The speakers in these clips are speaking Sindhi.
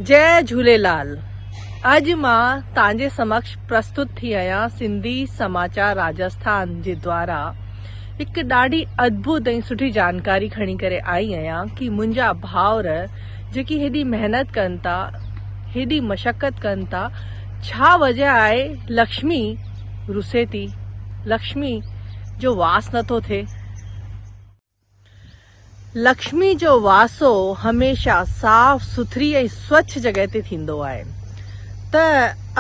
جئي جهوليلال اڄ مان توهان جي سمڪش پرستت ٿي آهيان سنڌي سماچار راجسٿان جي دوارا هڪ ڏاڍي ادڀت ۽ سٺي جانڪاري کڻي ڪري آئي آهيان ڪي منهنجا ڀائر جيڪي هيڏي محنت ڪن ٿا هيڏي مشقت ڪن ٿا ڇا وجه آهي لڪشمي رسي ٿي لڪشمي جو واس نٿو ٿئي. لڪشمي جو واسو هميشه صاف سٿري ۽ سوڇ جڳهه تي ٿيندو آهي ته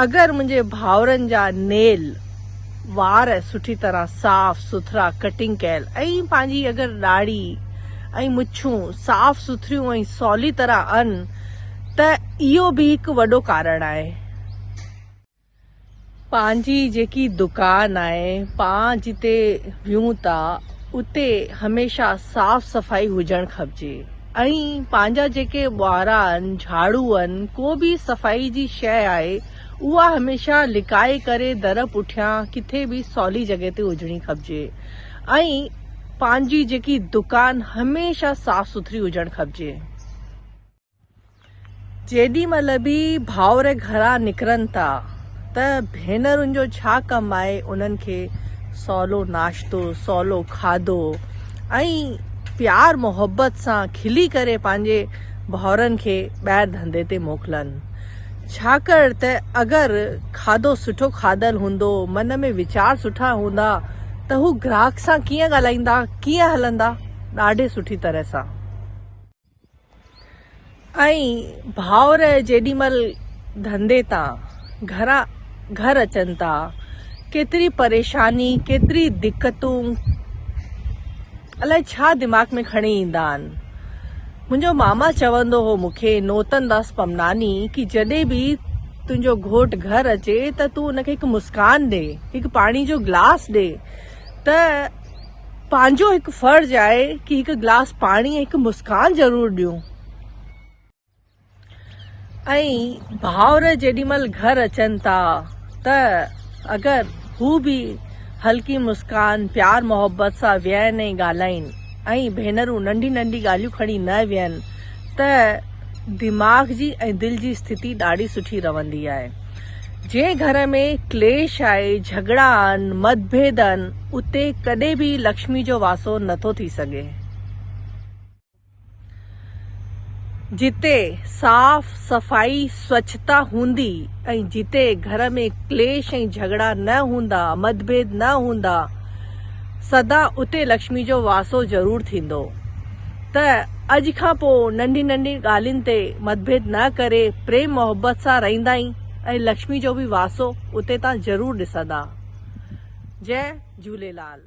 اگر منهنجي ڀائرن جا نيل وار سٺي طرح صاف سٿرا ڪٽنگ ڪيل ۽ پنهنجي اگر ڏاڙهي ۽ مڇون صاف سٿريون ۽ سولي طرح ان ته اهو به هڪ وڏو ڪارڻ آهي. پنهنجي جيڪي دڪان آهي پان جتي ويهون ٿا اتي هميشه صاف صفائي هجڻ کپجي ۽ پنهنجا جيڪي ٻهارا آهن جهاڙو آهن ڪو به صفائي جي شيء آهي اها هميشه لڪائي ڪري در پٺيان ڪٿي به سولي جڳهه تي هجڻي کپجي ۽ پنهنجي جيڪي دڪان هميشه صاف سٿري هجڻ کپجي. جيڏي مهل به ڀائر گهران نڪرن ٿا ته ڀينرن جو ڇا ڪم آهي انهن کي سولو ناشتو، سولو کاڌو ۽ پيار محبت سان کلي ڪري پنهنجي ڀائرن کي ٻاهر ڌنڌي تي موڪلن. ڇاڪاڻ ته اگر کاڌو سٺو کاڌل هوندو، من ۾ ويچار سٺا هوندا ته هو گراهڪ سان ڪيئن ڳالهائيندا، ڪيئن هلندا ڏاڍي سٺي طرح سان. ۽ ڀائر جيڏي مھل ڌنڌي تان گھران گھر اچن ٿا ڪيتري پريشاني ڪيتري دقتون الائي ڇا دماغ ۾ کڻي ايندا آھن منھنجو ماما چوندو ھو مونکي نوتن داس پمناني ڪي جڏھن به تنھنجو گھوٽ گھر اچي ته تون ان کي ھڪ مسڪان ڏي ھڪ پاڻي جو گلاس ڏي ته پنهنجو هڪ فرض آهي ڪي هڪ گلاس پاڻي ۽ هڪ مسڪان ضرور ڏيون. ۽ ڀائر جيڏي مهل گهر اچن ٿا ته اگر هو به هلڪي مسڪان پيار محبت سان ويهن ۽ ڳالهائين ۽ ڀينرون ننڍي ننڍي ڳالهيون کڻي نه ويهن ته دماغ جي ۽ دل جي اسٿتي ڏاڍي سٺي رهندي آهي. جنهن گهر ۾ ڪليش آهي، جهڳڙا آهن، متڀيد آهن، اتي ڪڏهن به لڪشمي جو واسو نٿو ٿي سگهي. جتي صاف صفائي، سوڇتا هوندي ۽ جتي گهر ۾ ڪليش ۽ جهڳڙا نه هوندا، متڀيد نه هوندا، سدا اتي لڪشمي جو واسو ضرور ٿيندو ته اڄ کان پوء ننڍين ننڍين ڳالهين تي متڀيد نه ڪري پريم محبت سان رهندائين ۽ لڪشمي جو به واسو اتي تان ضرور ڏسندا. جئه جهوليلال.